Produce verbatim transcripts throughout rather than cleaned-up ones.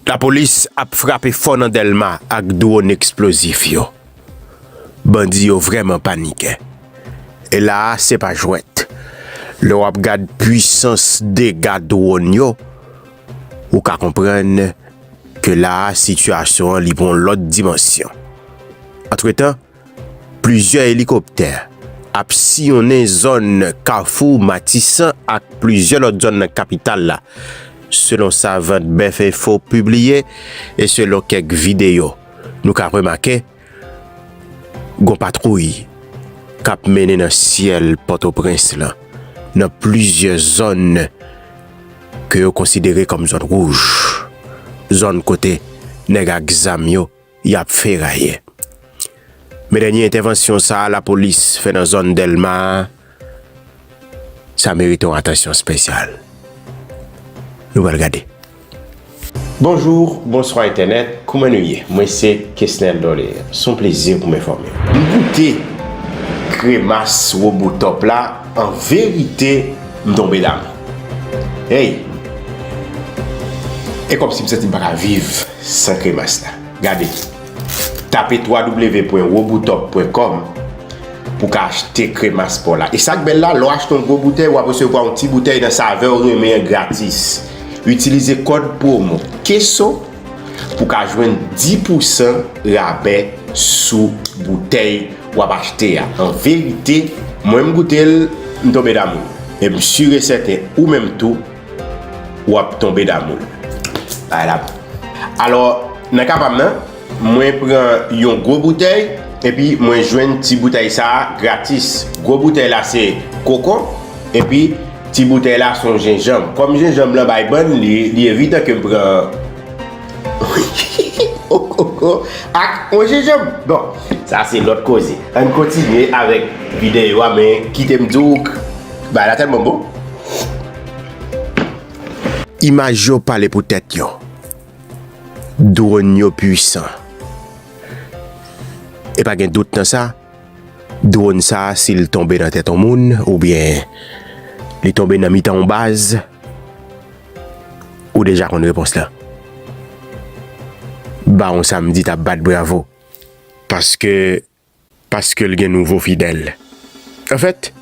Lapolis ap frape fò nan Dèlma ak dwòn eksplozif yo. Bandi yo vrèman paniken. E la a, se pa jwèt. Lè w ap gad pwisans dega dwòn yo, ou ka konprann ke la a, sitiyasyon an, li pran yon lòt dimansyon. Antretan, plizyè elikoptè ap siyonnen zòn Kafou Matisan ak plizyè lòt zòn nan kapital la, selon sa Vant Bèf Enfo pibliye e selon kèk videyo. Nou ka remake, gon patwouy k ap mennen nan syèl Pòtoprens lan, nan plizyè zòn ke yo konsidere kòm zòn wouj, zòn kote nèg ak zam yo y ap feraye. Men dènye entèvansyon sa a lapolis fè nan zòn Dèlma a, sa merite yon atansyon espesyal. Nou pral gade. Bonjou, bonswa entènèt, kouman nou ye? Mwen se Kesnel Dorlé. Se yon plezi pou m enfòme w. M goute kremas Woboutòp la, an verite, m tonbe damou. Hey! E kòmsi m santi m pa ka viv san kremas la. Gade. Tape twa w w w pwen woboutòp pwen kòm pou w ka achte kremas pa w la. E sa k bèl la, lè w achte yon gwo boutèy, w ap resevwa yon ti boutèy nan savè w renmen an gratis. Itilize kòd pwomo keso pou w ka jwenn dis pousan rabè sou boutèy w ap achte a. An verite, mwen m goute l, m tonbe damou. E m si e sèten, ou menm tou, w ap tonbe damou l. Bagay la bon. Alò, nan ka pa m nan, mwen pran yon gwo boutèy, epi mwen jwenn ti boutèy sa a gratis. Gwo boutèy la se koko, epi ti boutèy la se yon jenjanm. Kòm jenjanm lan bay bann, li, li evidan ke m pran yon koko ak yon jenjanm. Bon, sa se lòt koze. Ann kontinye avèk videyo a, men kite m di w, bagay la tèlman bon. Imaj yo pale pou tèt yo. Dwòn yo pwisan. E pa gen dout nan sa, dwòn sa a, si l tonbe nan tèt yon moun, oubyen li tonbe nan mitan yon baz, ou deja konn repons lan. Bawon Samdi t ap bat bravo. Paske paske l gen nouvo fidèl. Anfèt,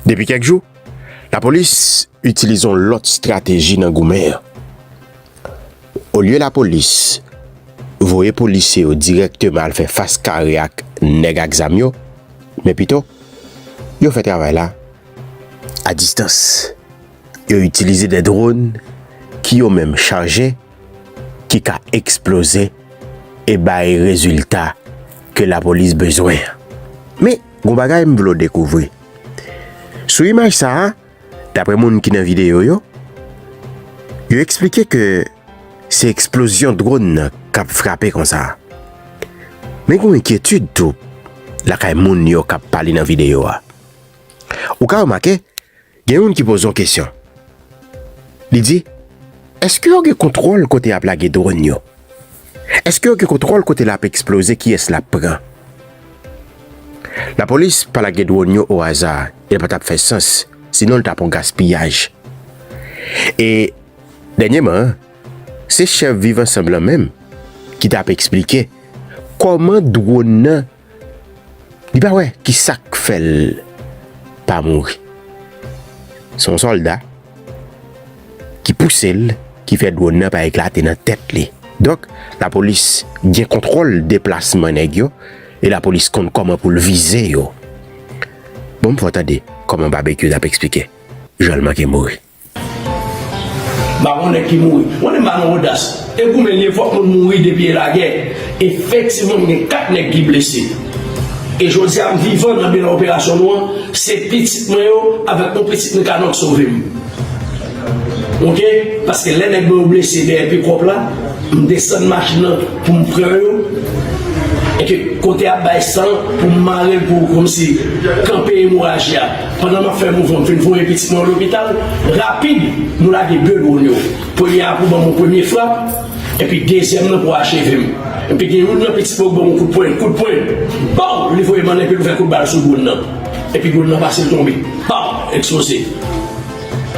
depi kèk jou, lapolis itilize yon lòt estrateji nan goumen an. Olye lapolis voye polisye yo dirèkteman al fè fas kare ak nèg ak zam yo, men pito, yo fè travay la a distans. Yo itilize de dwòn ki yo menm chaje, ki ka eksploze e bay rezilta ke lapolis bezwen an. Men, gon bagay m vle w dekouvri. Sou imaj sa a, daprè moun ki nan videyo yo, yo eksplike ke se eksplozyon dwòn nan k ap frape konsa. Men gon enkyetid tou lakay moun yo k ap pale nan videyo a. Ou ka remake, gen youn ki poze yon kesyon. Li di, èske yo gen kontwòl kote y ap lage dwòn yo? Èske yo gen kontwòl kote l ap eksploze, kiyès l ap pran? Lapolis pa lage dwòn yo o aza, e l pa t ap fè sans, sinon l t ap yon gaspiyaj. E dènyèman, se chèf Viv Ansanm lan menm ki t ap eksplike kòman dwòn nan Li pa wè ki sa k fè l pa mouri. Se yon sòlda ki pouse l, ki fè dwòn nan pa eklate nan tèt li. Donk, lapolis gen kontwòl deplasman nèg yo, e lapolis konn kòman pou l vize yo. Bon, m fè w tande kòman Babekyou t ap eksplike jan l manke mouri. M pa gon nèg ki mouri. Ou konnen m pa nan odas. E goumen li ye, fòk moun mouri depi e lagè. Efektivman, m gen kat nèg ki blese. E jodi a, m vivan nan bilan operasyon nou an, se pitit mwen yo avèk yon pitit Mikanò k sove m. Oke? Paske lè nèg mwen yo blese dèyè pikòp la, m desann machin nan pou m pran yo. Epi kote ap bay san pou m mare l pou kòmsi kanpe emoraji a. Pandan m ap fè mouvman, m fin voye pitit mwen lopital. Rapid, nou lage de dwòn yo. Premye a pou ban m yon premye frap, epi dezyèm nan pou acheve m. Epi gen youn nan pitit mwen ki ban m yon kout pwen, kout pwen. Baw! Li voye m annè epi l ouvè kout bal sou dwòn nan. Epi dwòn nan pase l tonbe. Baw! Eksploze.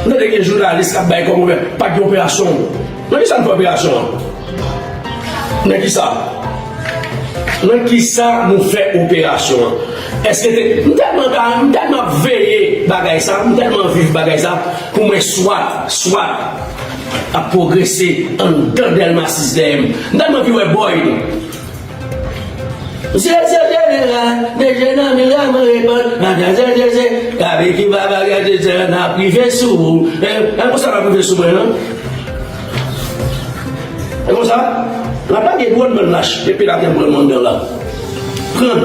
M tande gen jounalis k ap bay kòmantè, pa t gen operasyon. Nan kisa n fè operasyon an? Nan kisa? Nan kisa nou fè operasyon an? Èske te, m tèlman ka, m tèlman ap veye bagay sa, m tèlman viv bagay sa, pou mwen swat, swat ap pwogrese anndan Dèlma sis dèyè m. M tèlman anvi wè Boyd. Zye, zye, zye, zye, zye, nan mira, deje nan mira, mwen reponn, nan zye, zye, zye, zye, gade ki bagay, zye, zye, n ap rive sou ou. E, e konsa n ap rive sou mwen, non? E konsa, n ap lage dwòn bann lach, epi n ap pran mwen anndan la. Pran.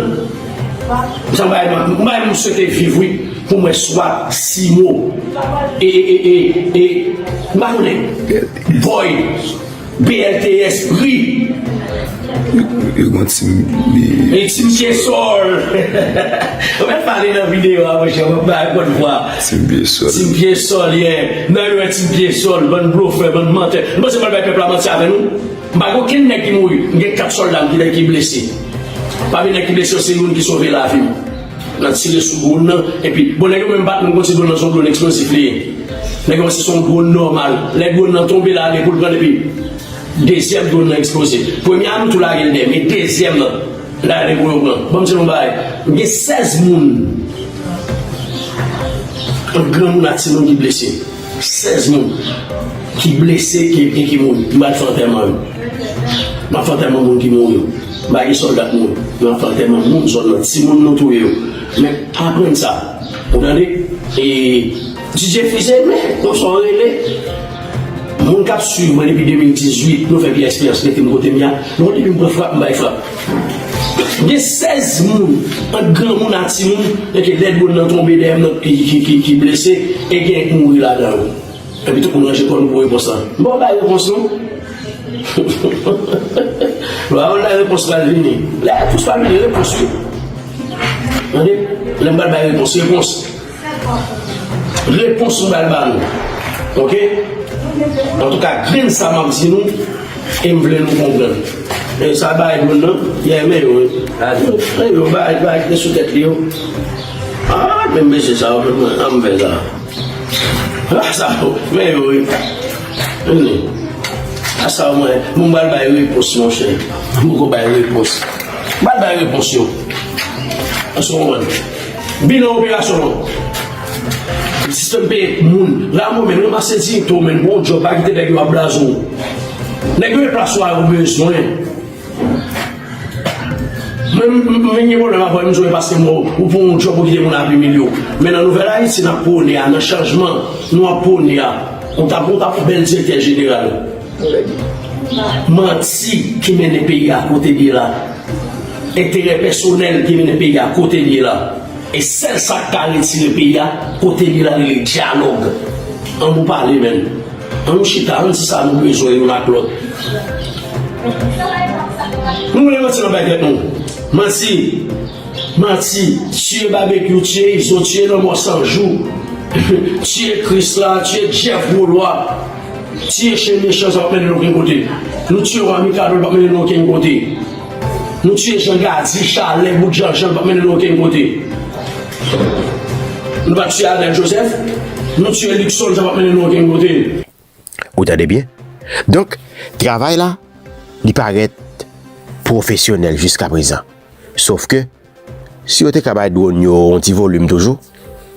Sa m bay, m bay, m swete viv, wi, pou mwen swat, Simo. E, e, e, e, e, m pa konnen. Boy. B L T S pri. Yo gon tim. E tim Pyesòl. Ou mèt pale nan videyo a, monchè, mwen bay bon vwa. Tim Pyesòl. Tim Pyesòl, yeah. Nan yo wè tim Pyesòl, bann blofè, bann mantè. Nou panse m al bay pèp la manti avè nou? M pa gen okenn nèg ki mouri. M gen kat sòlda m ki, ki blese. Pami nèg ki blese yo, se youn ki sove lavi m. Nan tire sou dwòn nan, epi, bon, nèg yo menm pa t menm konn si dwòn nan se yon dwòn eksplozif li ye. Nèg yo panse se yon dwòn nòmal. Lè dwòn nan tonbe la, gen pou l pran depi dezyèm dwòn nan eksploze. Premye a nou tou lage l dèyè, men dezyèm nan, la gen pou yo pran. Ban m di nou yon bagay. M gen sèz moun, ant granmoun ak timoun, ki blese. Sèz moun ki blese, ki, ki, ki mouri. M pral fè antèman yo. M ap fè antèman moun ki mouri yo. M pa gen sòlda k mouri. M ap fè antèman moun zòn nan, timoun nou touye yo. Men aprann sa. Ou tande? E D J Fize, men, konsa w rele. Moun k ap swiv mwen depi de mil dizuit, nou fè vye eksperyans, rete m kote m ye a. Nou, depi m pran frap, m bay frap. Gen sèz moun, ant granmoun ak timoun, e ke lè dwòn nan tonbe dèyè m nan, ki, ki, ki, ki blese, e gen k mouri ladan yo. Epi tout moun ranje kò nou pou repons lan. M pa bay repons non. Lè repons pral vini. Lè repons pral vini, repons wi. Tande, lè m pral bay repons, repons. Repons m pral ba nou. Oke? Antouka, grenn sa m ap di nou, e m vle nou konprann. E sa bay moun nan, yè men yo, wi. Men yo, bay, bay, te sou tèt li yo. Ah, men mesye sa yo, men mwen, an m fè sa. Ah, sa yo, men yo, wi. Vini. Ah, sa yo, mwen, mwen pral bay repons, monchè. Mwen poko bay repons. M pral bay repons yo. Èske w konprann? Bilan operasyon an. Sispann peye moun. Ramo men, ranmase diyite w men, gon djòb, pa kite nèg yo ap blaze w. Nèg yo e plas ou a yo bezwen. Mwen, m, m, m vin gen pwoblèm avè w, m di w e paske m wè w, ou pran yon djòb ou kite moun ap imilye w. Men nan Nouvèl Ayiti n ap pwone a, nan chanjman nou ap pwone a, ou t ap, ou t ap bèl direktè jeneral. Manti ki mennen peyi a kote l ye la. Enterè pèsonèl ki mennen peyi a kote l ye la. E sèl sa k ka retire peyi a kote l ye la, rele dyalòg. An nou pale, menn. An nou chita, an n di sa nou bezwen youn ak lòt. Nou vle manti nan bay tèt nou. Manti. Manti. Tiye Babekyou, tiye Izo, tiye Lanmò San Jou. Tiye Krisla, tiye Jeff Gwolwa. Tiye chen mechan, sa p ap mennen nou okenn kote. Nou tiye Wa Mikado, l p ap mennen nou okenn kote. Nou tiye Jean Gady, Chalè, bout Jean Jean, l p ap mennen nou okenn kote. Nou pa tiye Arnel Joseph, nou tiye Luckson, sa p ap mennen nou okenn kote. Ou tande byen? Donk, travay la, li parèt pwofesyonèl jiskaprezan. Sof ke, si yo te ka bay dwòn yo yon ti volim toujou,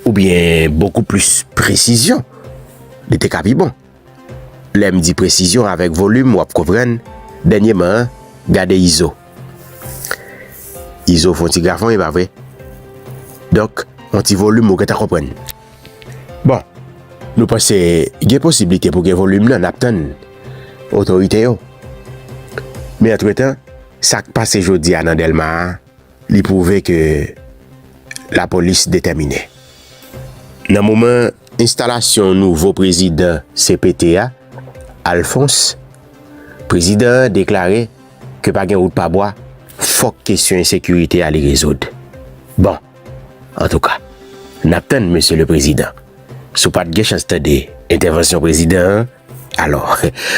oubyen bokou plis presizyon, li te ka pi bon. Lè m di presizyon avèk volim, w ap konprann, dènyèman an, gade Izo. Izo fè yon ti grafon, e pa vre? Donk, yon ti volim, ou gentan konprann. Bon, nou panse gen posiblite pou gen volim nan, n ap tann otorite yo. Men antretan, sa k pase jodi a nan Dèlma a, li pwouve ke lapolis detèmine. Nan moman enstalasyon nouvo prezidan C P T a, Alphonse, prezidan an deklare ke pa gen wout pa bwa, fòk kesyon ensekirite a li rezoud. Bon, antouka, n ap tann, mesye le prezidan. Si w pa t gen chans tande entèvansyon prezidan an, alò,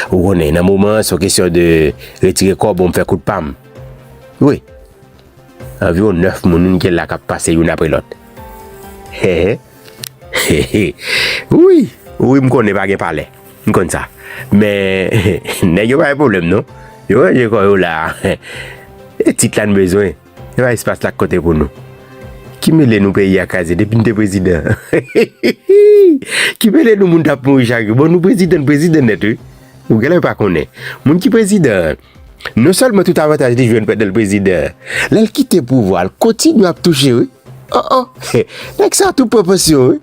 ou konnen, nan moman an, se yon kesyon de retire kòb, bon, m fè kout pa m. Wi. Anviwon nèf moun, moun ki la k ap pase youn apre lòt. Wi, wi, m konnen pa gen palè. M konn sa. Men, nèg yo pa gen pwoblèm, non. Yo ranje kò yo la. E tit la n bezwen. E pa espas la k konte pou nou. Ki mele nou peyi a kraze depi n te prezidan? Ki mele nou moun t ap mouri chak jou? Bon, nou prezidan, n prezidan nèt, wi. Ou genlè pa konnen. Moun ki prezidan, non sèlman tout avantaj li jwenn pandan l prezidan, lè l kite pouvwa, l kontinye ap touche, wi. Oh, oh. Nèg sa tou pran pansyon, wi.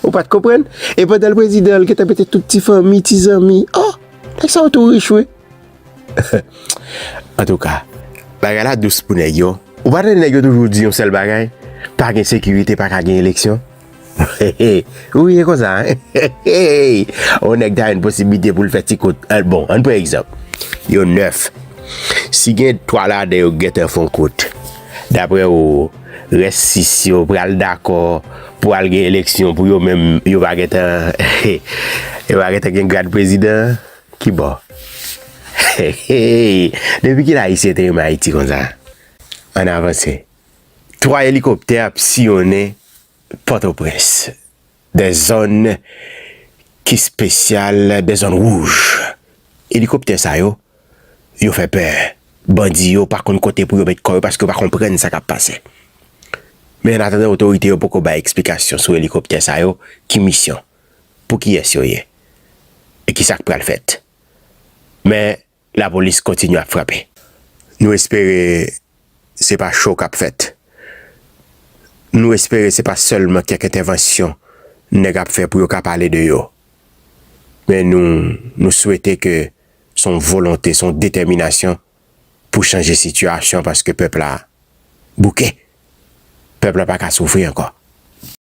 Ou pa t konprann? E pandan l prezidan, l gentan mete tout ti fanmi, ti zanmi. Oh, nèg sa yo tou rich, wi. Antouka, bagay la dous pou nèg yo. Ou pa tande nèg yo toujou di yon sèl bagay, pa gen sekirite, pa ka gen eleksyon. Ou ye konsa, hein? On nèg ta yon posiblite pou l fè ti kout. Bon, ann pran egzanp. Yo nèf. Si gen twa ladan yo gentan fè yon kout, daprè ou, rès sis yo pral dakò pou al gen eleksyon pou yo menm, yo pa gentan, yo pa gentan gen grad prezidan? Ki bò? Depi kilè Ayisyen te renmen Ayiti konsa? Ann avanse. Twa elikoptè ap siyonnen Pòtoprens, de zòn ki espesyal, de zòn wouj. Elikoptè sa yo, yo fè pè. Bandi yo pa konn kote pou yo met kò yo paske yo pa konprann sa k ap pase. Men annatandan, otorite yo poko bay eksplikasyon sou elikoptè sa yo, ki misyon, pou kiyès yo ye, e ki sa k pral fèt. Men lapolis kontinye ap frape. Nou espere se pa cho k ap fèt. Nou espere se pa sèlman kèk entèvansyon nèg ap fè pou yo ka pale de yo. Men nou, nou swete ke se yon volonte, se yon detèminasyon pou chanje sitiyasyon paske pèp la bouke. Pèp la pa ka soufri ankò.